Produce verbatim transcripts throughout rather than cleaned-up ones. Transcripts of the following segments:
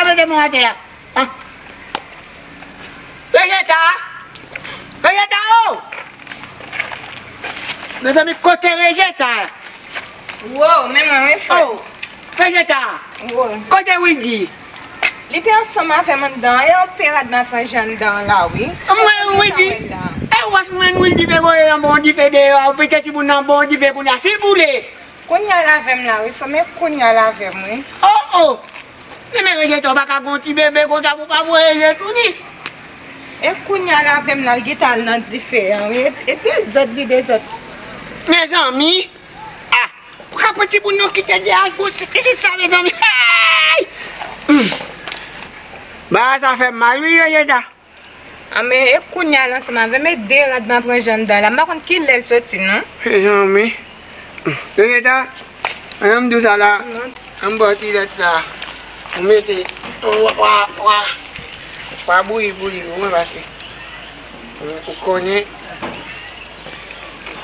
Mete men atè a. Ah. Rejeta! Rejeta o! Mezanmi, kote Rejeta? Wo, men mwen, wi, frè. Oh, Vegeta. Wo. Kote Wildy? Li te ansanm avè m anndan an, e yon pe rad m ap ranje anndan an la, wi. Mwen, Wildy. E w wè si mwen, Wildy, pe voye yon bon dife deyò, ou pete timoun nan bon dife kounye a, si l boule. Kounye a l avè m la, wi, frè, men kounye a l avè m, wi. Oh, oh. Men, men, Vegeta, ou pa ka gon ti bebe konsa pou pa voye je sou li. E kounye a l avè m la, l gentan al nan dife an, wi. E, e dezòd li dezòd. Mezanmi, ah, pran pran timoun yo kite de al pou se, se sa, mezanmi. Hey! Hmm. Bagay sa fè m mal, wi, Vegeta. A, men, e kounye a l ansanm avè m, e de rad m ap ranje anndan la. M pa konn kilè l soti, non. Mezanmi. Vegeta, ann m di w sa la. Non. Ann m ba w ti lèt sa. Ou mete, w a, w a, w a, w a bouyi pou li pou mwen, paske ou, ou konnen.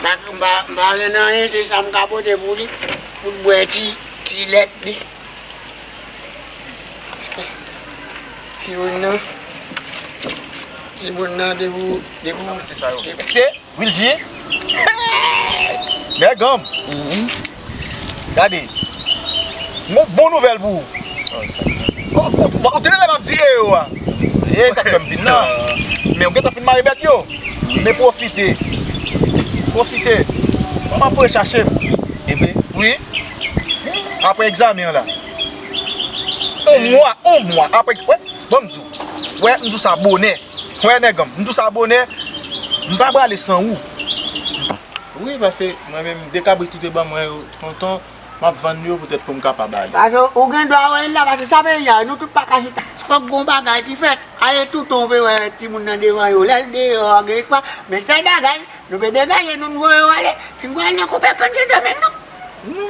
M pa, m pa, m pa renmen anyen, se sa m ka pote pou li, pou l bwè ti, ti lèt li. Paske timoun nan, timoun nan, depi, depi, depi. Mesye, Wildy. Nèg an m. Gade. M gon bon nouvèl pou ou. Ou, ou, ou te tande lè m ap di e yo a. E sa k fè m vin nan. Men ou gentan fin mare bèt yo. Men pwofite. Pwofite. M ap voye chache m. E vre? Wi. Apre egzamen an la. On mwa, on mwa. Apre, wè, ban m di w. Wè, m di w sa bonè. Wè, nèg an m, m di w sa bonè. M pa prale san ou. Wi, paske mwen menm, de kabrit ou te ban mwen yo, tonton, m ap vann yo poutèt pou m kapab ale. Paske ou gen dwa wè l la, paske sa peyi a, nou tout pa ka chita. Fòk gon bagay ki fèt. Ale toutan ou pe wè timoun nan devan yo. Lè l deyò, gen espwa. Men sèl bagay, nou pe degaje nou, n voye yo ale. Fin pral nan koupe kann Sendomeng, non.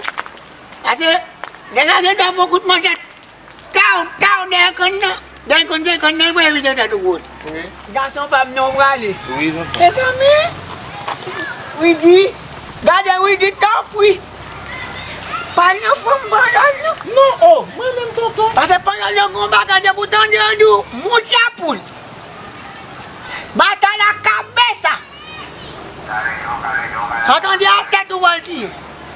Paske nèg la gen dwa fè yon kout manchèt. Taw, taw, dèyè kann nan. Dèyè kann, dèyè kann nan, li pral evite tèt ou gwo. Wi. Gason pa m non prale. Wi, tonton. Mezanmi, Wildy, gade Wildy, tanpri. Pa nan fanm panyòl non. Non, oh, mwen menm tonton. Paske panyòl yo gon bagay depi w tande yo di w, moucha poul. Mata la kabesa. Sa w tande a tèt ou pral tiye.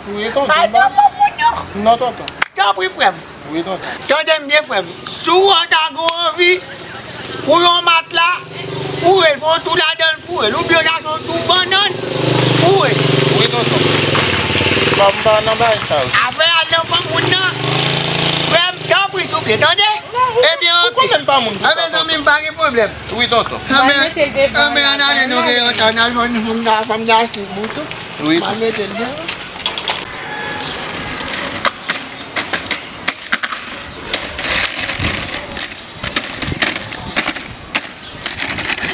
Wi, tonton. Pa nan fanm moun non. Non, tonton. Tanpri, frè m. Wi, tonton. Tande m byen, frè m. Si w wè w ta gen anvi foure yon matla, foure l, fè yon tou ladan l, foure l. Oubyen w ta fè yon tou bannann, foure l. Wi, tonton. Bon, m pa nan bagay sa yo. Afè al nan fanm moun nan, frè m, tanpri, souple, tande? Ebyen, oke. Ou konnen m pa moun pou sa, tonton. Ebyen, zanmi m, pa gen pwoblèm. Wi, tonton. Ebyen, ann ale, nou gen yon tan, ann al jwenn fanm nan, fanm nan asis boutou. Wi, tonton. Mete l devan.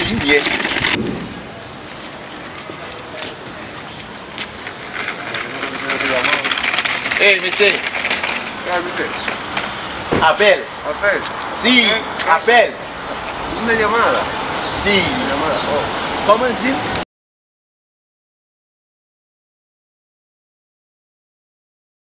Limyè. Ey, mesye. Sa misye? Apèl. Apèl. Si, apèl. Mwen yaman la. Si. Yaman la. Oh. Kòman di?